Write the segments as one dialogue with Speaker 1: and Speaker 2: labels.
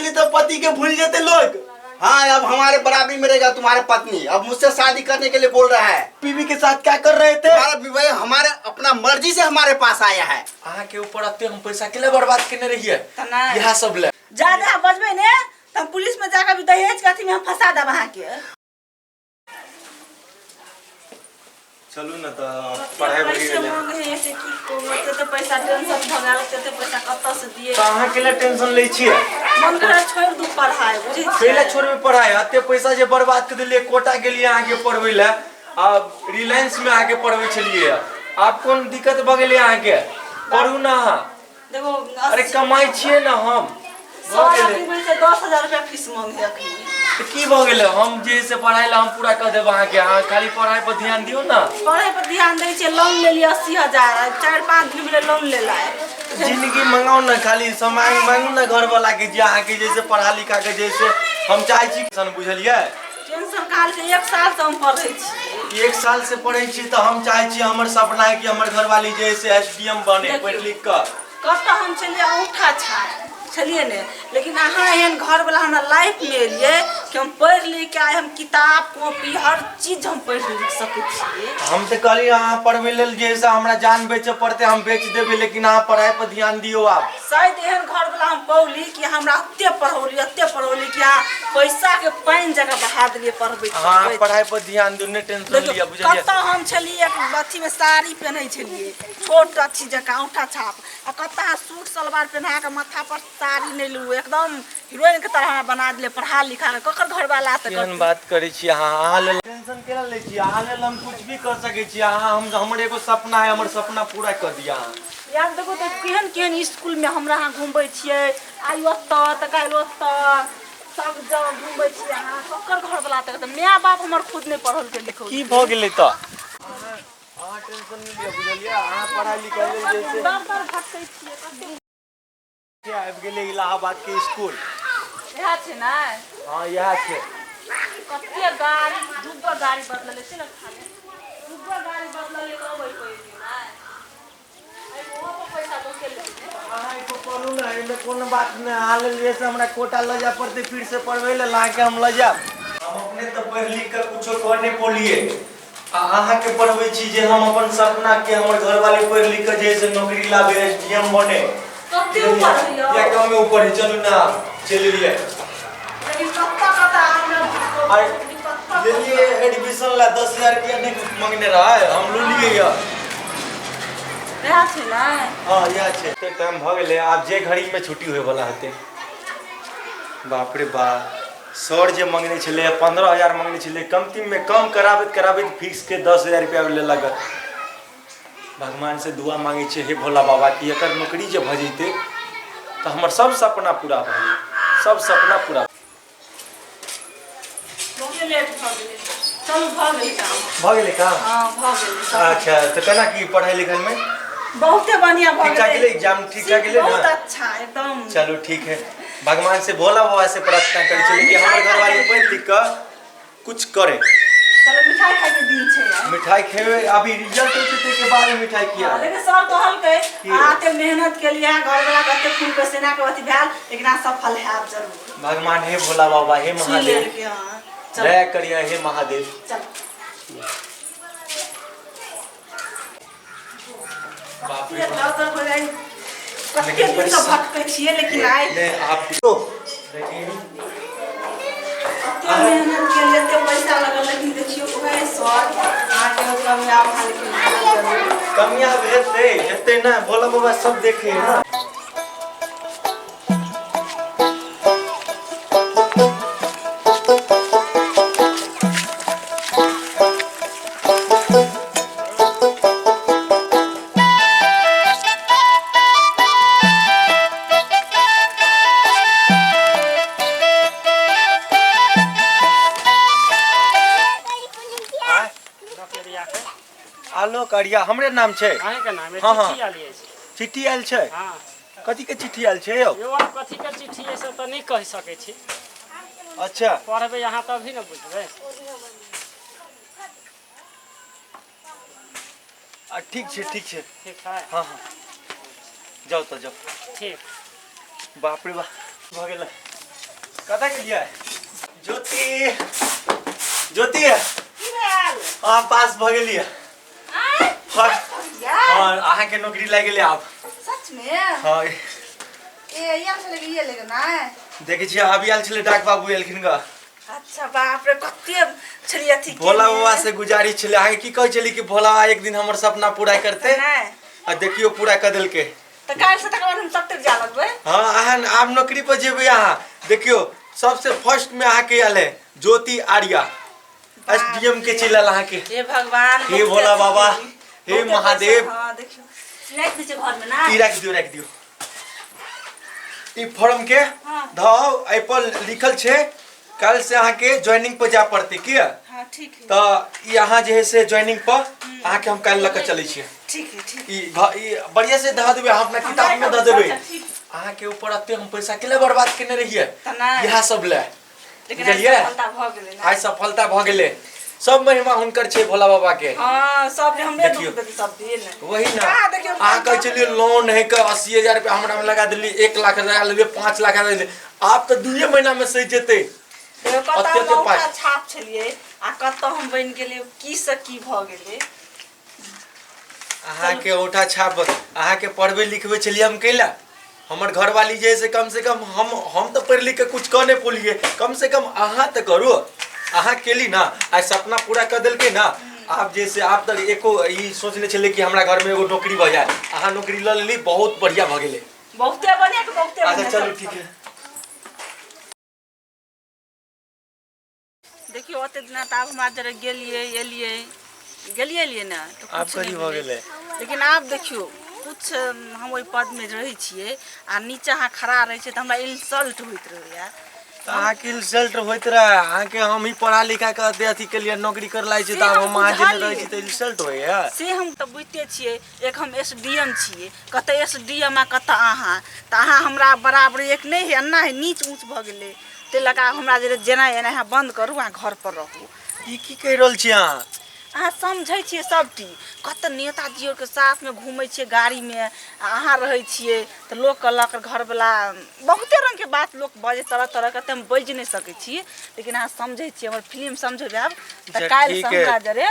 Speaker 1: गेलै तऽ पति के भूल जेतै लोग।
Speaker 2: हाँ, अब हमारे बराबरी में रहेगा तुम्हारे पत्नी। अब मुझसे शादी करने के लिए बोल रहा है।
Speaker 1: बीवी के साथ क्या कर रहे थे?
Speaker 2: तुम्हारा विवाह हमारे अपना मर्जी से हमारे पास आया है।
Speaker 1: अहाँ के ऊपर एते हम पैसा के लिए बर्बाद केने रहिए?
Speaker 3: तऽ नहि।
Speaker 1: इएह सब ले।
Speaker 3: ज्यादा अहाँ बजबै ने तऽ हम पुलिस में जाकर भी दहेज के अथी में हम फंसा देब अहाँके।
Speaker 1: चलू ने तऽ पढ़ाइ बढ़ि
Speaker 3: पैसे
Speaker 1: गेलै।
Speaker 3: मांगे है से की कहू, एते तऽ पैसा टेंशन भऽ गेल, एते पैसा कतऽ से दिए?
Speaker 1: तऽ अहाँ के लिए टेंशन लै छियै?
Speaker 3: मन करे छोड़ि दू पढ़ाइ, बुझै छियै?
Speaker 1: पहिले छोड़बै पढ़ाइ? एते पैसा जे बर्बाद कऽ देलियै, कोटा गेलियै अहाँके पढ़बै लए आ रिलायंस में अहाँके पढ़बै छलियै, आब कोन दिक्कत भऽ गेलै अहाँके? पढ़ू ने अहाँ।
Speaker 3: देखो,
Speaker 1: अरे कमाइ छियै ने हम। भऽ
Speaker 3: सर
Speaker 1: गेलै।
Speaker 3: अखनी बोलै छै 10,000 रुपया फीस मांगे अखनी।
Speaker 1: तऽ की भऽ गेलै? हम जे से पढ़ाइ लए हम पूरा कऽ देब अहाँके, अहाँ खाली पढ़ाइ पर ध्यान दियौ ने।
Speaker 3: पढ़ाइ पर ध्यान दै छियै, लोन लेलियै 80,000, 4-5 दिन भेलै लोन लेला।
Speaker 1: जिंदगी मंगाउ ने, खाली सामान मांगू ने घरवाला के जे अहाँके जैसे पढ़ा लिखा के जैसे हम चाहै छी सन, बुझलियै?
Speaker 3: टेंशन काल के 1 साल से हम पढ़ै छी।
Speaker 1: 1 साल से पढ़ै छी तऽ हम चाहै छी, हमर सपना है कि हमर घरवाली जे से एस डी एम बने।
Speaker 3: देखियौ।
Speaker 1: पढ़ि लिख कऽ
Speaker 3: कतऽ हम छलियै, औंठा छाप छलियै ने, लेकिन अहाँ एहन घरवला हमरा लाइफमे एलियै कि हम पढ़ि लिख के आइ हम किताब कॉपी हर चीज हम पढ़ि लिख सकै छियै।
Speaker 1: हम तऽ कहलियै अहाँ पढ़बै लेल जे से हमरा जान बेचऽ पड़तै हम बेच देबै, लेकिन अहाँ पढ़ाइ पर ध्यान दियौ आब।
Speaker 3: शायद एहन घरवला हम पौली कि हमरा एते पढ़ौली, एते पढ़ौली कि अहाँ पैसा के पानि जकाँ बहा देलियै पढ़बै।
Speaker 1: अहाँ पढ़ाइ पर ध्यान दियौ, नहि टेंशन लिअ, बुझलियै?
Speaker 3: कतऽ हम छलियै, एक अथी में साड़ी पहिनै छलियै छोट अथी जकाँ औंठा छाप, आ कतऽ अहाँ सूट सलवार पहिना कऽ माथा पर साड़ी नहि लू, एकदम हीरोइन के तरह हमरा बना देलियै पढ़ा लिखा कऽ। ककर घरवाला तऽ
Speaker 1: केहन बात करै छी अहाँ? अहाँ लेल टेंशन केना लै छी? अहाँ लेल हम कुछ भी कर सकै छी। अहाँ हम हमर एगो सपना है, हमर सपना पूरा कर दिअ अहाँ।
Speaker 3: यार देखो तऽ केहन केहन स्कूल में हमरा अहाँ घुमबै छियै, आइ ओतऽ तऽ काल्हि ओतऽ, सब जगह घुमबै छियै अहाँ। ककर घरवला तऽ माय बाप हमर खुद नहि पढ़ल के लिखल।
Speaker 1: की भऽ गेलै तऽ? अहाँ टेंशन नहि लिअ, बुझलियै? अहाँ पढ़ाइ लिखाइ लेल जैसे
Speaker 3: दर दर भटकै छियै कते।
Speaker 1: आबि गेलै इलाहाबाद के स्कूल।
Speaker 3: इएह छै ने?
Speaker 1: हँ, इएह छै।
Speaker 3: कते गाड़ी, दूगो गाड़ी बदलले छै ने, खाली दूगो गाड़ी बदलले तऽ अबै पड़ि ने।
Speaker 1: अहाँ एगो पढ़ू ने, एहिमे कोनो बात नहि। अहाँ लेल जे से हमरा कोटा लऽ जाय पड़तै फिर से पढ़बै लेल, अहाँके हम लऽ जायब। हम अपने तऽ पढ़ि लिख कऽ कुछो कर नहि पौलियै आ अहाँके पढ़बै छी जे हम अपन सपना के हमर घरवाली पढ़ि लिख कऽ जे से नौकरी लाबे, एस डी एम बने।
Speaker 3: कते ऊपर होइया?
Speaker 1: या कमे ऊपर है, चलू ना, चलि लिए।
Speaker 3: लेकिन कत्ता कत्ता हमरा
Speaker 1: अरे लेलिए एडमिशन ला 10,000 रुपया नहीं मंगने रहा है, हम लो लिए यऽ।
Speaker 3: इएह छै ने?
Speaker 1: हाँ, इएह छै। एते टाइम भऽ गेलै, आब जे घड़ी में छुट्टी होय वाला हेतै। बाप रे बा, सर जे मंगने छलै 15,000 मंगने छलै, कमती में कम कराबैत कराबैत फिक्स के 10,000 रुपया लेलक। भगवान से दुआ मांगै छियै, हे भोला बाबा, कि एकर नौकरी जे भऽ जैतै तऽ हमर सब सपना पूरा भऽ जेतै, सब सपना पूरा।
Speaker 3: बहुते लेट भऽ गेलै, चलू भऽ गेलै काम।
Speaker 1: भऽ गेलै काम?
Speaker 3: हँ, भऽ गेलै।
Speaker 1: अच्छा, तऽ केना की पढ़ाइ लिखाइमे?
Speaker 3: बहुते बढ़िया भऽ
Speaker 1: ठीक ठाक गेलै एग्जाम? ठीक ठाक गेलै ने?
Speaker 3: बहुत अच्छा एकदम।
Speaker 1: चलू ठीक है, भगवान से भोला बाबा से प्रार्थना करै छी कि हमर घरवाली पढ़ि लिख कऽ कुछ करे।
Speaker 3: चलो, मिठाई खाय के दिन छै आइ।
Speaker 1: मिठाई खेबै, अभी रिजल्ट होतै ताहिके बाद मिठाई खिया।
Speaker 3: लेकिन सर कहलकै
Speaker 1: की?
Speaker 3: अहाँ एते मेहनत केलियै, घर वाला कते खून पसीना के अथी भेल, लेकिन अहाँ सफल हैब जरूर।
Speaker 1: भगवान, हे भोला बाबा, हे
Speaker 3: सुनि
Speaker 1: महादेव,
Speaker 3: लेलकै। हँ, चल।
Speaker 1: दया करिए हे महादेव।
Speaker 3: चल।
Speaker 1: बाप रे
Speaker 3: कते
Speaker 1: बाप।
Speaker 3: दर्द हो जाइ, कते दिन से भटकै छियै, लेकिन आइ
Speaker 1: नहीं आप लेकिन
Speaker 3: कते मेहनत केलियै, एते पैसा लगल, लेकिन देखियौ वएह सर अहाँके कामयाब अहाँ लेकिन हैब जरूर।
Speaker 1: कामयाब हेतै, हेतै ना, भोला बाबा सब देखे है ना। आँय? आलोक अरिया हमरे नाम छै।
Speaker 4: अहींके नाम है?
Speaker 1: हाँ, हाँ।
Speaker 4: चिट्ठी आयल अछि।
Speaker 1: चिट्ठी आयल छै?
Speaker 4: हँ।
Speaker 1: कथी के चिट्ठी आयल छै यौ?
Speaker 4: यौ, आब कथी के चिट्ठी है से तऽ नहि कहि सकै छी।
Speaker 1: अच्छा।
Speaker 4: पढ़बै अहाँ तभी ने बुझबै।
Speaker 1: आ ठीक छै, ठीक छै।
Speaker 4: ठीक है।
Speaker 1: हाँ हाँ, जाउ तऽ जाउ।
Speaker 4: ठीक।
Speaker 1: बाप रे बाप, भऽ गेलै। कतऽ गेलियै ज्योति? ज्योति,
Speaker 3: की भेल?
Speaker 1: अहाँ पास भऽ गेलियै।
Speaker 3: आँय?
Speaker 1: हाँ।
Speaker 3: यार।
Speaker 1: हाँ, अहाँके नौकरी लागि गेलै आब।
Speaker 3: सच में?
Speaker 1: हाँ।
Speaker 3: ए यहाँ से लेके ये लेके ना।
Speaker 1: देखै छियै, अभी आयल छलै डाक बाबू, एलखिन ग।
Speaker 3: अच्छा, बाप रे, कते छलियै अथी
Speaker 1: भोला
Speaker 3: केने।
Speaker 1: बाबा से गुजारिश छलै, अहाँके की कहै छली कि भोला बाबा एक दिन हमर सपना पूरा करते।
Speaker 3: नहि।
Speaker 1: आ देखियौ, पूरा कऽ देलकै।
Speaker 3: तऽ काल्हि से तकर बाद हम सब जा लगबै।
Speaker 1: हाँ, अहाँ आब नौकरी पर जेबै। अहाँ देखियौ, सबसे फर्स्ट में अहाँके आयल है ज्योति आर्या, एसडीएम के चलि आयल अहाँके।
Speaker 3: हे भगवान!
Speaker 1: हे
Speaker 3: बहुते
Speaker 1: भोला
Speaker 3: अथी
Speaker 1: बाबा,
Speaker 3: केली।
Speaker 1: हे
Speaker 3: बहुते
Speaker 1: महादेव।
Speaker 3: पैसा, हाँ, देखियौ, राखि दै छियै घरमे ना।
Speaker 1: ई राखि दियौ, राखि दियौ ई फॉर्म के।
Speaker 3: हाँ।
Speaker 1: धौ, एहि पर लिखल छै, काल्हि से अहाँके ज्वाइनिंग पर जाय पड़तै की।
Speaker 3: हाँ, ठीक है।
Speaker 1: तऽ ई अहाँ जे है से ज्वाइनिंग पर अहाँके हम काल्हि लऽ कऽ चलै छियै।
Speaker 3: ठीक है, ठीक।
Speaker 1: ई बढ़िया से धऽ देबै अहाँ अपना किताब में धऽ देबै।
Speaker 3: अच्छा, ठीक।
Speaker 1: अहाँके ऊपर एते हम पैसा केला बर्बाद केने रहियै
Speaker 3: तऽ नहि।
Speaker 1: इएह सब लए।
Speaker 3: लेकिन आइ
Speaker 1: बुझलियै?
Speaker 3: सफलता भऽ गेलै ना।
Speaker 1: आइ सफलता भऽ गेलै, सब महिमा हुनकर छै भोला बाबा के।
Speaker 3: हाँ, सब जे हमरे
Speaker 1: देखियौ।
Speaker 3: दुख देतै सब दिन।
Speaker 1: वही ना।
Speaker 3: कहाँ देखियौ।
Speaker 1: अहाँ कहै छलियै लोन है के 80,000 रुपया हमरा में लगा देली, 1 लाख लगा लेलियै, 5 लाख लगा देलियै, आब तऽ 2 महीना में सहि जेतै।
Speaker 3: देखियौ, कतऽ
Speaker 1: अते
Speaker 3: हम
Speaker 1: अते पाइ।
Speaker 3: औठा छाप छलियै आ कतऽ हम बनि गेलियै, की से की भऽ गेलै।
Speaker 1: अहाँके औठा छाप, अहाँके पढ़बै लिखबै छलियै हम कैला? हमर घरवाली जे है से कम से कम हम तऽ पढ़ि लिख के कुछ कऽ नहि पौलियै, कम से कम अहाँ तऽ करू। अहाँ केली ना, आइ सपना पूरा कऽ देलकै ना। आब जे से आब तक एको ई सोचने छलै कि हमरा घरमे एगो नौकरी भऽ जाय, अहाँ नौकरी लऽ लेली, बहुत बढ़िया भऽ गेलै।
Speaker 3: बहुते बढ़िया के बहुते
Speaker 1: अच्छा।
Speaker 3: बढ़िया।
Speaker 1: चलू, ठीक है।
Speaker 3: देखियौ, ओते दिना तऽ आब हमरा जरे गेलियै एलियै, गेलियै एलियै ने तऽ
Speaker 1: आब
Speaker 3: कुछ नहि
Speaker 1: कथी भऽ
Speaker 3: भेलै।
Speaker 1: गेलै?
Speaker 3: लेकिन आब देखियौ, कुछ हम ओहि पदमे रहै छियै आ नीचा अहाँ खड़ा रहै छियै तऽ हमरा इंसल्ट होइत रहैया।
Speaker 1: तऽ अहाँके इंसल्ट होइत रहे? अहाँके हम ही पढ़ा लिखा के अथी अथी केलियै, नौकरी कर लाइ छी।
Speaker 3: से
Speaker 1: तऽ आब
Speaker 3: हम
Speaker 1: हम अहाँ जेने रहै
Speaker 3: बुझलियै।
Speaker 1: छी तऽ इंसल्ट होइया?
Speaker 3: से हम तऽ बुझिते छियै। एक हम एस डी एम छियै, कतऽ एस डी एम आ कतऽ अहाँ, तऽ अहाँ हमरा बराबर एक नहि है, एना है, नीच ऊँच भऽ गेलै। ताहि लऽ कऽ आब हमरा जे जेना एना अहाँ बन्द करू, अहाँ घर पर रहू।
Speaker 1: ई की कहि रहल छी अहाँ?
Speaker 3: अहाँ समझै छियै सबटी, कतऽ नेताजी आरके साथमे घूमै छियै गाड़ीमे आ अहाँ रहै छियै तऽ लोक कहलक, घरवला बहुते रङ्गके बात लोक बजै तरह तरहके, तऽ हम बाजि नहि सकै छी। लेकिन अहाँ समझै छियै, हमर फिल्म समझबै आब तऽ
Speaker 1: अच्छा,
Speaker 3: काल्हिसँ
Speaker 1: ठीक है।
Speaker 3: हमरा जरे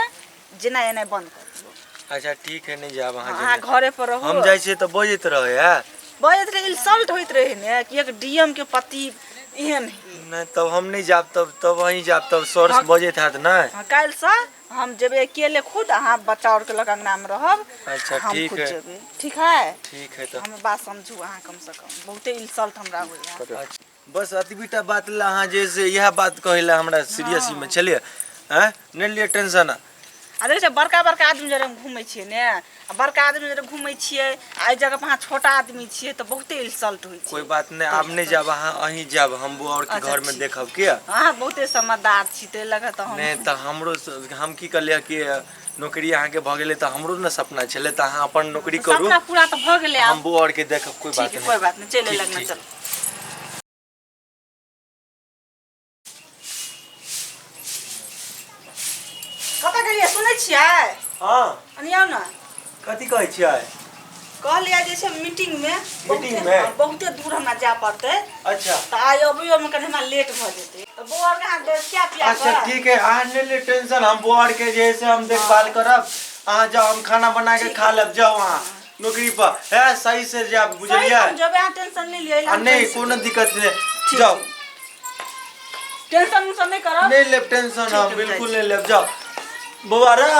Speaker 3: जेना एनाइ बन्द कर दियौ।
Speaker 1: अच्छा, ठीक है, नहि जायब अहाँ।
Speaker 3: अहाँ
Speaker 1: जेने।
Speaker 3: घरे पर रहू।
Speaker 1: हम जाइ छियै तऽ बजैत रहै है?
Speaker 3: बजैत रहै, इंसल्ट होइत रहै ने कि एक डीएम के पति एहन है।
Speaker 1: नहि, तब हम नहि जायब, तब तब अहीं जायब, तब सर
Speaker 3: हाँ।
Speaker 1: बजैत हैत नहि?
Speaker 3: हाँ, काल्हिसँ हम जेबै अकेले खुद, अहाँ बच्चा आरके लग अंगनामे रहब।
Speaker 1: अच्छा,
Speaker 3: हम
Speaker 1: ठीक
Speaker 3: खुद
Speaker 1: है।
Speaker 3: जेबै, ठीक है?
Speaker 1: ठीक है तऽ।
Speaker 3: हमर बात समझू अहाँ, कमसँ कम बहुते इंसल्ट हमरा होइया।
Speaker 1: अच्छा, बस एतबीटा बात लए अहाँ जे से इएह बात कहै लए हमरा सीरियस मे छलियै? आँय, नहि लिअ टेंशन।
Speaker 3: आ देखै छियै, बड़का बड़का आदमी जरे हम घूमै छियै ने, आ बड़का आदमी जरे घूमै छियै आ एहि जगह पर अहाँ छोटा आदमी छियै तऽ बहुते इंसल्ट होइ छै।
Speaker 1: कोई बात नहि, आब नहि जायब अहाँ, अहीं जायब, हम बौआ आरके
Speaker 3: अच्छा,
Speaker 1: घरमे
Speaker 3: ठीक।
Speaker 1: देखब किया।
Speaker 3: अहाँ बहुते समझदार छी, ताहि लऽ कऽ तऽ हम
Speaker 1: नहि तऽ हमरो हम की कहलियै कि नौकरी अहाँके भऽ गेलै तऽ हमरो ने सपना छलै, तऽ अहाँ अपन नौकरी करू।
Speaker 3: सपना पूरा तऽ भऽ गेलै
Speaker 1: हम
Speaker 3: आब।
Speaker 1: बौआ आरके देखब, कोई
Speaker 3: ठीक
Speaker 1: बात
Speaker 3: है,
Speaker 1: नहि।
Speaker 3: कोई बात नहि, चलि
Speaker 1: ठीक,
Speaker 3: लगना।
Speaker 1: ठीक।
Speaker 3: चलो। कतऽ गेलियै? सुनै छियै?
Speaker 1: हँ।
Speaker 3: अनियौ ने।
Speaker 1: कथी कहै छियै?
Speaker 3: कहलियै जे छै मीटिंग मे
Speaker 1: मीटिंग मे?
Speaker 3: बहुते दूर हमरा जाय पड़तै।
Speaker 1: अच्छा।
Speaker 3: तऽ आइ अबैयोमे कनि हमरा लेट भऽ जेतै, तऽ बौआ आरके अहाँ खिया पिया
Speaker 1: अच्छा।
Speaker 3: कऽ
Speaker 1: ठीक है, अहाँ नहि ले टेंशन, हम बौआ आरके जे है से हम देखभाल करब। अहाँ जाउ, हम खाना बना के खा लेब। जाउ अहाँ नौकरी पर, है सही से जायब।
Speaker 3: सही।
Speaker 1: बुझलियै?
Speaker 3: हम जेबै, अहाँ टेंशन नहि लिअ।
Speaker 1: आ नहि, कोनो दिक्कत नहि, जाउ।
Speaker 3: टेंशन उंशन नहि करब।
Speaker 1: नहीं लेब टेंशन।
Speaker 3: ठीक
Speaker 1: हम
Speaker 3: है,
Speaker 1: बिल्कुल
Speaker 3: जाइ।
Speaker 1: नहीं लेब, जाओ। बौआ रे,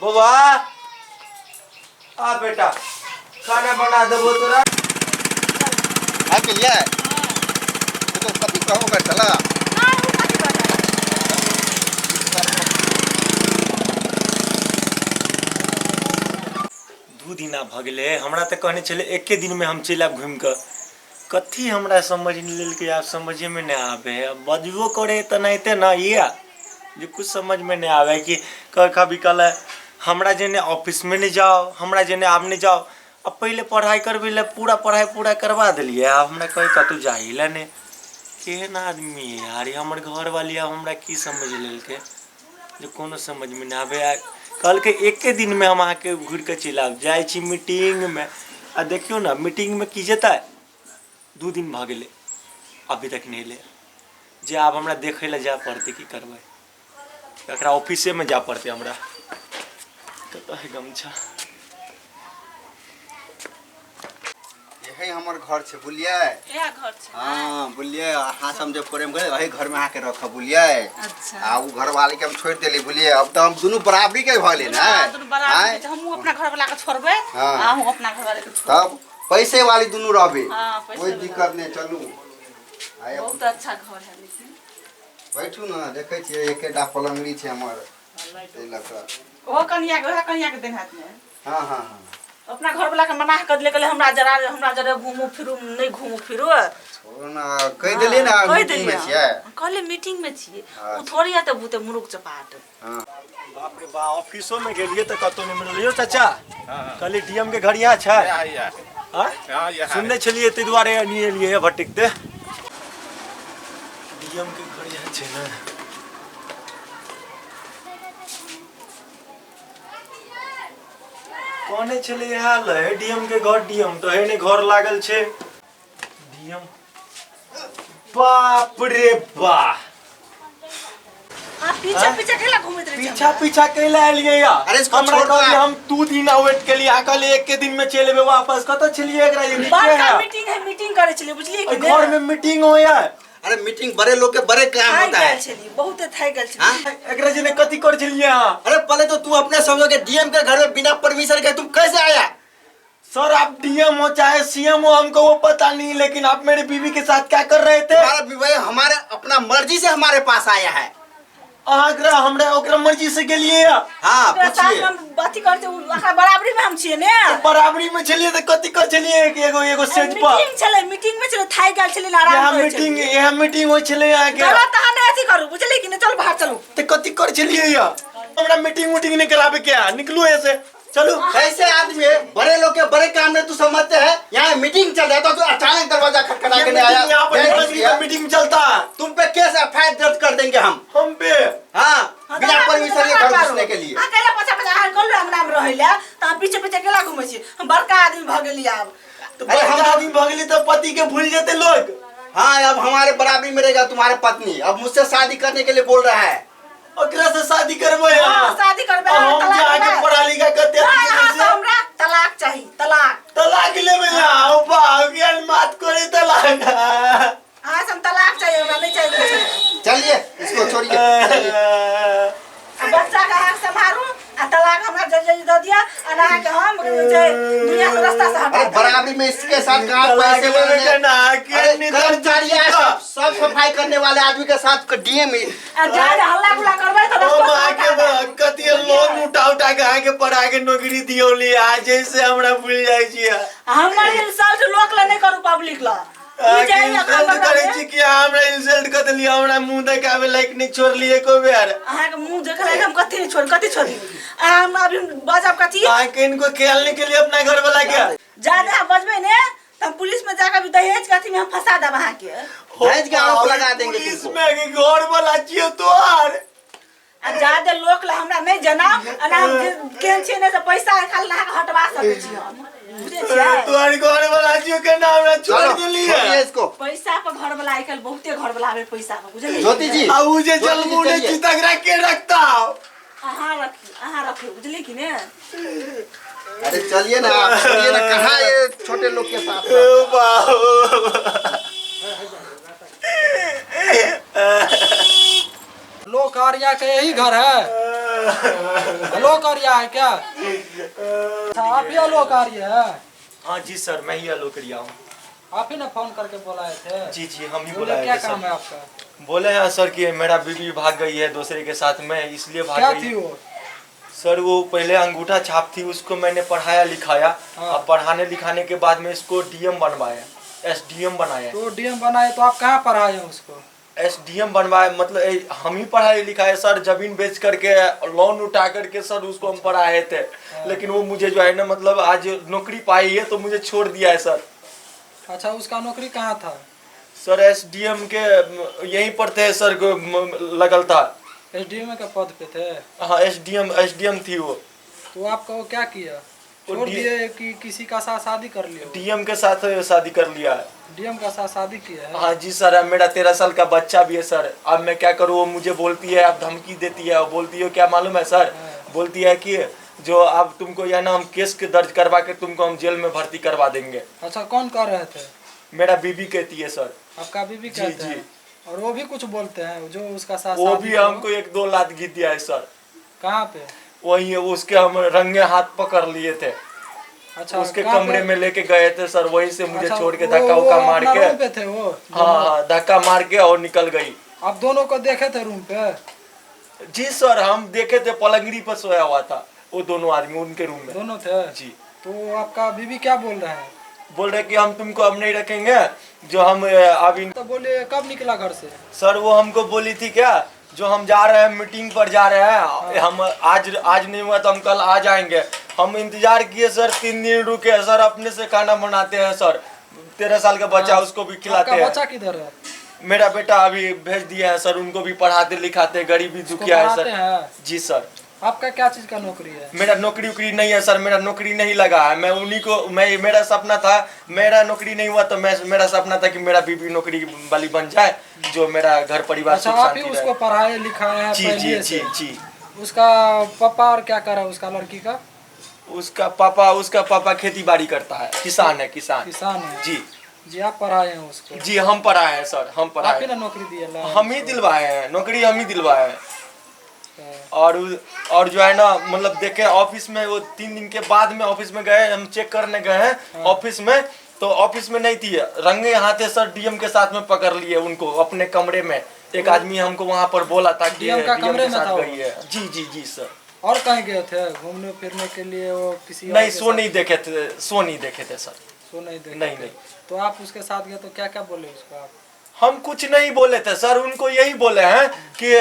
Speaker 1: बौआ, आ बेटा, खाना बना देबो तोरा।
Speaker 2: आबि गेलियै? तो कथी कहबो कर चला।
Speaker 3: नहि, ओ कथी कहतै?
Speaker 1: 2 दिना भऽ गेलै, हमरा तऽ कहने छलै एके दिनमे हम चलि आयब घुमि कऽ। कथी हमरा समझ नहि लेलकै, आब समझेमे नहि आबै है। आब बजबो करे तऽ एनाहिते ने इएह जे कुछ समझमे नहि आबै कि कभी कहल हमरा जेने ऑफिसमे नहि जाओ, हमरा जेने आब नहि जाओ। अब पहिले पढ़ाइ करबै लए पूरा पढ़ाइ पूरा करवा देलियै, आब हमरा कहीं कतहु जाही लए नहि। केहन आदमी है यार ई हमर घरवाली? आब हमरा की समझ लेलकै जे कोनो समझमे नहि आबै। आ कहलकै एके दिनमे हम अहाँके घुरि कऽ चलि आयब, जाइ छी मीटिंगमे, आ देखियौ ने मीटिंगमे की जेतै। 2 दिन भऽ गेलै, अभी तक नहि एलै। जे आब हमरा देखै लए जाय पड़तै। की करबै, एकरा ऑफिसेमे जाय पड़तै हमरा। कतऽ है गमछा?
Speaker 2: यही हमर घर छै, बुझलियै?
Speaker 3: इएह घर छै?
Speaker 2: हाँ, बुझलियै। अहाँ सब जे प्रेम करे वही घर में आके रखब, बुझलियै?
Speaker 3: अच्छा।
Speaker 2: आ उ घर वाले के हम छोड़ि देली, बुझलियै? अब तऽ हम दुनू बराबरी के भऽ गेलै ने।
Speaker 3: दुनू बराबरी के छै। हमहूँ अपना घर वाला के छोड़बै।
Speaker 2: हाँ।
Speaker 3: आ अहूँ अपना घर वाला के छोड़बै।
Speaker 2: तब पैसे वाली दुनू रहबे।
Speaker 3: हाँ, पैसे
Speaker 2: कोई
Speaker 3: वाला।
Speaker 2: दिक्कत नहीं। चलू आइ।
Speaker 3: बहुत अच्छा घर है लेकिन।
Speaker 2: बैठू ने, देखै छियै, एकेटा पलंगड़ी छै हमर, एहि लऽ कऽ।
Speaker 3: ओहो कनिया के, ओएह कनिया के देन हाथ में।
Speaker 2: हाँ हाँ हाँ।
Speaker 3: अपना घर वाला के मना कर दिले, कहले हमरा जरा हमरा जरा घूमू फिरू नहीं, घूमू फिरू।
Speaker 2: छोड़ू ने, कहि देलियै ने।
Speaker 3: कहि
Speaker 2: मीटिंग में
Speaker 3: देलियै।
Speaker 2: छियै।
Speaker 3: कहले मीटिंग में छियै।
Speaker 2: अच्छा।
Speaker 3: ओ थोड़ी हेतै भूते मुरुख चपाट।
Speaker 2: हाँ।
Speaker 1: बाप रे बा, ऑफिसो में गेलियै तऽ कतौ नहि मिलल। यौ चाचा, कहली डीएम के घर यहाँ छै? आँय? सुनने छलियै, ताहि दुआरे नहि एलियै भटकते। डीएम के घर यहाँ छै ने? कहने छलै इएह ले डीएम के घर। डीएम तऽ एहने घर लागल छै डीएम। बाप रे बा!
Speaker 3: आ पीछा पीछा केला घूमैत रहै छै?
Speaker 1: पीछा पीछा कैला एलियै या?
Speaker 2: अरे इसको
Speaker 1: हमरा
Speaker 2: छोड़ दो।
Speaker 1: कहलियै हम 2 दिन वेट केलियै, अहाँ कहलियै एक दिन में चलि एबै वापस। कतऽ छलियै एकरा ये नीचे
Speaker 3: बड़का
Speaker 1: है?
Speaker 3: मीटिंग है, मीटिंग करै छलियै, बुझलियै कि
Speaker 1: ओहि घर में मीटिंग होया?
Speaker 2: अरे मीटिंग बड़े लोग के बड़े काम
Speaker 3: थाकि
Speaker 2: होता है।
Speaker 3: गेल छलियै, बहुत थाकि गेल छलियै।
Speaker 1: एकरा जेने कथी कर छलियै अहाँ?
Speaker 2: अरे पहले तो तू अपने समझो कि डीएम के घर में बिना परमिशन के तुम कैसे आया?
Speaker 1: सर, आप डीएम हो चाहे सीएम हो, हमको वो पता नहीं, लेकिन आप मेरी बीवी के साथ क्या कर रहे थे?
Speaker 2: हमारा बीवी हमारे अपना मर्जी से हमारे पास आया है।
Speaker 1: अहाँ एकरा हमरा ओकरा मर्जी से गेलियै या?
Speaker 2: हाँ।
Speaker 3: ओकरा साथ
Speaker 2: पूछिए।
Speaker 3: हम अथी करै छै, ओकरा बराबरी में हम छियै ने।
Speaker 1: बराबरी में छलियै तऽ कथी कर छलियै एगो एगो सेज पर?
Speaker 3: मीटिंग छलै, मीटिंग में छलै, थाकि गेल छलै, आराम
Speaker 1: यहाँ
Speaker 3: करै
Speaker 1: मीटिंग
Speaker 3: छलियै।
Speaker 1: यहाँ मीटिंग होइ छलै अहाँके?
Speaker 3: गलत अहाँ नहि अथी करू, बुझलियै कि नहि? चलू बाहर चलू।
Speaker 1: तऽ कथी कर छलियै या? हमरा मीटिंग उटिंग नहीं कराबे के है, निकलू ऐसे, चलू।
Speaker 2: कैसे आदमी है? बड़े लोग के बड़े काम में तू समझते हैं। यहाँ मीटिंग चल रहा था तो अचानक दरवाजा खटखटा
Speaker 1: ये
Speaker 2: के नहीं आया।
Speaker 1: मीटिंग यहाँ पर
Speaker 2: नहीं
Speaker 1: यूनिवर्सिटी
Speaker 2: किया।
Speaker 1: में मीटिंग चलता है।
Speaker 2: तुम पे केस एफ I दर्ज कर देंगे हम।
Speaker 1: हम पे?
Speaker 2: हाँ, बिना परमिशन के घर घुसने के लिए।
Speaker 3: अहाँ कैला पछा पछा? अहाँ कहलहुँ अंगना में रहै लए तऽ अहाँ पीछे पीछे केला घूमै छी? हम बड़का आदमी भऽ गेलियै आब।
Speaker 1: तो
Speaker 2: अरे हम-
Speaker 1: बड़का आदमी भऽ गेली तऽ पति के भूल जेते लोग?
Speaker 2: हाँ, अब हमारे बराबरी में रहेगा तुम्हारे पत्नी। अब मुझसे शादी करने के लिए बोल रहा है।
Speaker 1: ओकरा से शादी करबै?
Speaker 3: हाँ,
Speaker 1: अहाँ?
Speaker 3: शादी करबै।
Speaker 1: आ हम
Speaker 3: तलाक
Speaker 1: जे आगे
Speaker 3: लेबै।
Speaker 1: पढ़ा लिखा कते
Speaker 3: नहि, अहाँ से हमरा तलाक चाही, तलाक।
Speaker 1: तलाक लेबै अहाँ? ओ बाप गेल मात करे तलाक।
Speaker 3: अहाँ से हम तलाक चाही, हमरा नहि चाही कुछो।
Speaker 2: चलिए, इसको छोड़िए, चलिए।
Speaker 3: आ बच्चा के अहाँ सम्हारू आ तलाक हमरा जल्दी जल्दी दऽ दिअ आ अहाँके हम जे दुनिया से रास्ता से हटा
Speaker 2: अरे
Speaker 3: देब।
Speaker 2: बराबरी में इसके साथ कहाँ
Speaker 1: तलाक
Speaker 2: पैसे
Speaker 1: लेबै
Speaker 2: वाले
Speaker 1: के ना, के
Speaker 2: अरे
Speaker 1: निधन
Speaker 2: कर्मचारी है, सब सब सफाई करने वाले आदमी के साथ डीएम।
Speaker 3: आ जाके हल्ला गुल्ला करबै तऽ
Speaker 1: ओ
Speaker 3: रास्ता से
Speaker 1: माँ
Speaker 3: हटा
Speaker 1: के
Speaker 3: देब।
Speaker 1: कथी लोन उठा उठा के अहाँके पढ़ा के नौकरी दियौली, आ जैसे हमरा भूल जाइ छियै।
Speaker 3: हमर इंसल्ट लोक लए नहि करू, पब्लिक लए। ई
Speaker 1: अहाँके
Speaker 3: जे एखन
Speaker 1: इंसल्ट करै
Speaker 3: बगलमे-
Speaker 1: छी कि अहाँ हमरा इंसल्ट कऽ देलियै? हमरा मुँह देखाबे लायक नहि छोड़लियै एको बेर।
Speaker 3: अहाँके मुँह देखै लायक हम कथी नहि छोड़, कथी छोड़ी? आ हम अभी बजब कथी?
Speaker 1: अहाँके इनको ख्याल नहीं के लिए अपना घर वाला के।
Speaker 3: जादे अहाँ बजबै ने तऽ हम पुलिस में जाकर भी दहेज के अथी में हम फंसा देब अहाँके।
Speaker 2: दहेज के आरोप लगा देंगे
Speaker 1: पुलिस
Speaker 2: तुमको।
Speaker 1: में के घर वाला छियै तोहर।
Speaker 3: आ जादे लोक लए हमरा नहि जनाउ, आ ना हम केहन छियै ने से पैसा निकाल अहाँके हटवा सकै छी हम, बुझै छियै?
Speaker 1: तोहर घर वाला छियै के ना हमरा छोड़
Speaker 2: चलो
Speaker 1: देलियै।
Speaker 2: छोड़िए इसको।
Speaker 3: पैसा पर घर वाला आइ काल्हि बहुते घर वाला आबै पैसा पर, बुझलियै?
Speaker 2: ज्योति जी।
Speaker 1: आ उ जे
Speaker 2: ज्योति जी,
Speaker 1: जलमुने
Speaker 2: चलिए।
Speaker 1: छी तकरा के रखता?
Speaker 3: अहाँ रखियौ, अहाँ रखियौ, बुझलियै कि ने?
Speaker 2: अरे चलिए ना आप, छोड़िए ना। कहाँ ये छोटे लोग के साथ?
Speaker 1: ओ बाबू।
Speaker 5: लोक आर्या के यही घर है? आलोक आर्या है क्या? अच्छा, आप ही आलोक आर्य है?
Speaker 1: हाँ जी सर, मैं ही आलोक आर्या हूँ।
Speaker 5: आप ही ना फोन करके बुलाए थे?
Speaker 1: जी जी, हम ही
Speaker 5: बोले
Speaker 1: बुलाए
Speaker 5: क्या
Speaker 1: थे
Speaker 5: काम
Speaker 1: सर।
Speaker 5: है आपका?
Speaker 1: बोले हैं सर कि मेरा बीवी भाग गई है दूसरे के साथ में, इसलिए भाग
Speaker 5: क्या
Speaker 1: गई।
Speaker 5: थी वो?
Speaker 1: सर, वो पहले अंगूठा छाप थी, उसको मैंने पढ़ाया लिखाया।
Speaker 5: हाँ।
Speaker 1: अब पढ़ाने लिखाने के बाद में इसको डीएम बनवाया, एसडीएम बनाया।
Speaker 5: तो डीएम बनाए तो आप कहाँ पढ़ाए उसको?
Speaker 1: एसडीएम बनवाए, मतलब हम ही पढ़ाए लिखाए सर। जमीन बेच करके, लोन उठा करके सर, उसको हम पढ़ाए थे। लेकिन वो मुझे जो है ना, मतलब आज नौकरी पाई है तो मुझे छोड़ दिया है सर।
Speaker 5: अच्छा, उसका नौकरी कहाँ था?
Speaker 1: सर, एसडीएम के यहीं पर थे सर, लगल था।
Speaker 5: एसडीएम के पद पे थे?
Speaker 1: हाँ, एसडीएम, एसडीएम थी वो।
Speaker 5: तो आपका वो क्या किया? छोड़ दिए कि किसी का साथ शादी कर लिया?
Speaker 1: डीएम के साथ शादी कर लिया है।
Speaker 5: डीएम का साथ शादी किया है?
Speaker 1: हाँ जी सर, अब मेरा 13 साल का बच्चा भी है सर। अब मैं क्या करूँ, वो मुझे बोलती है, अब धमकी देती है और बोलती है क्या मालूम है सर, बोलती है कि जो अब तुमको या ना हम केस के दर्ज करवा के तुमको हम जेल में भर्ती करवा देंगे।
Speaker 5: अच्छा, कौन कर रहे थे?
Speaker 1: मेरा बीबी कहती है सर।
Speaker 5: आपका बीबी
Speaker 1: जी,
Speaker 5: कहते
Speaker 1: जी।
Speaker 5: हैं? और वो भी कुछ बोलते हैं जो उसका साथ
Speaker 1: वो
Speaker 5: शादी
Speaker 1: भी
Speaker 5: किया?
Speaker 1: हमको 1-2 लात घी दिया है सर।
Speaker 5: कहाँ पे?
Speaker 1: वही है, उसके हम रंगे हाथ पकड़ लिए थे।
Speaker 5: अच्छा,
Speaker 1: उसके
Speaker 5: कहाँ
Speaker 1: कमरे
Speaker 5: पे?
Speaker 1: में लेके गए थे सर, वहीं से मुझे
Speaker 5: अच्छा,
Speaker 1: छोड़ के
Speaker 5: वो-
Speaker 1: धक्का
Speaker 5: वो
Speaker 1: उक्का मार
Speaker 5: अपना
Speaker 1: के।
Speaker 5: रूम पे थे वो?
Speaker 1: हाँ हाँ, धक्का मार के और निकल गई।
Speaker 5: आप दोनों को देखे थे रूम पे?
Speaker 1: जी सर, हम देखे थे, पलंगड़ी पर सोया हुआ था वो दोनों आदमी उनके रूम में।
Speaker 5: दोनों थे?
Speaker 1: जी।
Speaker 5: तो आपका बीबी क्या बोल रहे हैं?
Speaker 1: बोल रहे कि हम तुमको अब नहीं रखेंगे, जो हम अभी।
Speaker 5: तो बोले कब निकला घर से?
Speaker 1: सर वो हमको बोली थी क्या, जो हम जा रहे हैं मीटिंग पर जा रहे हैं, हम आज आज नहीं हुआ तो हम कल आ जाएंगे। हम इंतजार किए सर, 3 दिन रुके सर, अपने से खाना बनाते हैं सर, 13 साल का बच्चा उसको भी खिलाते
Speaker 5: आपका
Speaker 1: हैं।
Speaker 5: बच्चा किधर है?
Speaker 1: मेरा बेटा अभी भेज दिया है सर, उनको भी पढ़ाते लिखाते, गरीबी दुखिया है
Speaker 5: पढ़ाते
Speaker 1: सर।
Speaker 5: हैं?
Speaker 1: जी सर।
Speaker 5: आपका क्या चीज का नौकरी है?
Speaker 1: मेरा नौकरी उकरी नहीं है सर, मेरा नौकरी नहीं लगा है। मैं उन्हीं को, मैं मेरा सपना था, मेरा नौकरी नहीं हुआ तो मैं, मेरा सपना था कि मेरा बीबी नौकरी वाली बन जाए, जो मेरा घर परिवार
Speaker 5: अच्छा,
Speaker 1: सुख
Speaker 5: आप ही
Speaker 1: शांति
Speaker 5: उसको
Speaker 1: रहे।
Speaker 5: पढ़ाए लिखाए हैं
Speaker 1: जी
Speaker 5: पहले
Speaker 1: जी
Speaker 5: से?
Speaker 1: जी जी।
Speaker 5: उसका पापा और क्या करा उसका लड़की का?
Speaker 1: उसका पापा खेती बाड़ी करता है, किसान है, किसान।
Speaker 5: किसान है।
Speaker 1: जी
Speaker 5: जी, आप पढ़ाए हैं उसको?
Speaker 1: जी, हम पढ़ाए हैं सर, हम पढ़ाए।
Speaker 5: आप ही ना नौकरी दिए?
Speaker 1: हम ही दिलवाए हैं नौकरी, हम ही दिलवाए हैं। और जो है ना, मतलब देखे ऑफिस में, वो 3 दिन के बाद में ऑफिस में गए, हम चेक करने गए हैं ऑफिस में, तो ऑफिस में नहीं थी, रंगे हाथे सर डीएम के साथ में पकड़ लिए उनको अपने कमरे में। एक आदमी हमको वहाँ पर बोला था कि
Speaker 5: डीएम का
Speaker 1: डीएम
Speaker 5: कमरे
Speaker 1: के
Speaker 5: में
Speaker 1: साथ
Speaker 5: था वो?
Speaker 1: गई है। जी जी जी सर।
Speaker 5: और कहीं गए थे घूमने फिरने के लिए वो किसी और
Speaker 1: नहीं,
Speaker 5: के
Speaker 1: सो
Speaker 5: साथ?
Speaker 1: नहीं देखे थे, सो नहीं देखे थे सर।
Speaker 5: सो नहीं देखे
Speaker 1: नहीं,
Speaker 5: थे।
Speaker 1: नहीं।
Speaker 5: तो आप उसके साथ गए तो क्या क्या बोले उसको आप?
Speaker 1: हम कुछ नहीं बोले थे सर, उनको यही बोले हैं कि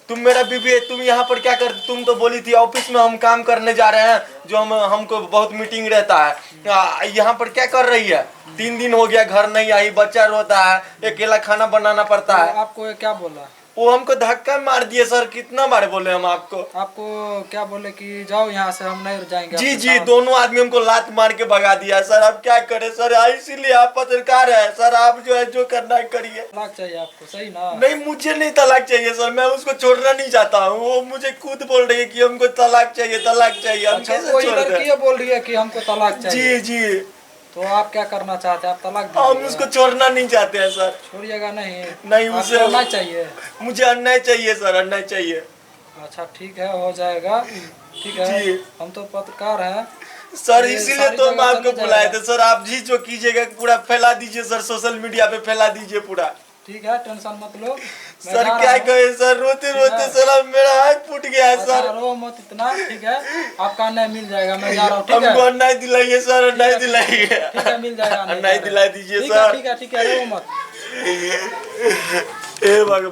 Speaker 1: तुम मेरा बीबी है, तुम यहाँ पर क्या कर, तुम तो बोली थी ऑफिस में हम काम करने जा रहे हैं, जो हम हमको बहुत मीटिंग रहता है, यहाँ पर क्या कर रही है, 3 दिन हो गया घर नहीं आई, बच्चा रोता है, अकेला खाना बनाना पड़ता है।
Speaker 5: तो आपको क्या बोला?
Speaker 1: वो हमको धक्का मार दिए सर, कितना बार बोले हम आपको।
Speaker 5: आपको क्या बोले कि जाओ यहाँ से, हम नहीं जाएंगे
Speaker 1: जी
Speaker 5: आपके
Speaker 1: जी,
Speaker 5: साथ?
Speaker 1: दोनों आदमी हमको लात मार के भगा दिया सर। अब क्या करें सर, इसीलिए आप पत्रकार हैं सर, आप जो है जो करना है करिए।
Speaker 5: तलाक चाहिए आपको, सही ना?
Speaker 1: नहीं, मुझे नहीं तलाक चाहिए सर, मैं उसको छोड़ना नहीं चाहता हूँ। वो मुझे खुद बोल रही है कि हमको तलाक चाहिए, तलाक चाहिए। हम
Speaker 5: अच्छा,
Speaker 1: कैसे
Speaker 5: वही
Speaker 1: छोड़ दें?
Speaker 5: लड़की बोल रही है कि हमको तलाक चाहिए।
Speaker 1: जी जी।
Speaker 5: तो आप क्या करना चाहते हैं? आप तलाक
Speaker 1: हम
Speaker 5: दीजिएगा?
Speaker 1: उसको छोड़ना नहीं चाहते हैं सर।
Speaker 5: छोड़िएगा नहीं?
Speaker 1: नहीं,
Speaker 5: आपको
Speaker 1: उसे
Speaker 5: अन्याय चाहिए।
Speaker 1: मुझे अन्याय चाहिए सर, अन्याय चाहिए।
Speaker 5: अच्छा ठीक है, हो जाएगा। ठीक है,
Speaker 1: जी।
Speaker 5: हम तो पत्रकार हैं
Speaker 1: सर,
Speaker 5: ये
Speaker 1: इसीलिए
Speaker 5: सारी
Speaker 1: तो हम
Speaker 5: जगह
Speaker 1: आपको
Speaker 5: चले
Speaker 1: बुलाए
Speaker 5: जाएगा।
Speaker 1: थे सर। आप जी जो कीजिएगा पूरा फैला दीजिए सर, सोशल मीडिया पे फैला दीजिए पूरा।
Speaker 5: ठीक है, टेंशन मत लो। मैं
Speaker 1: सर
Speaker 5: जा रहा
Speaker 1: क्या
Speaker 5: हूँ।
Speaker 1: कहे सर, रोते
Speaker 5: ठीक
Speaker 1: रोते
Speaker 5: है।
Speaker 1: सर अब मेरा हाथ फूट गया है
Speaker 5: अच्छा,
Speaker 1: सर।
Speaker 5: रो मत इतना, ठीक है, आपका अन्याय मिल जाएगा। मैं जा रहा हूँ, ठीक
Speaker 1: हमको
Speaker 5: है?
Speaker 1: अन्याय दिलाइए सर, अन्याय दिलाइए।
Speaker 5: ठीक है, मिल जाएगा,
Speaker 1: अन्याय दिला दीजिए
Speaker 5: ठीक है,
Speaker 1: सर।
Speaker 5: ठीक है, ठीक है, रो मत।
Speaker 1: हे भगवान।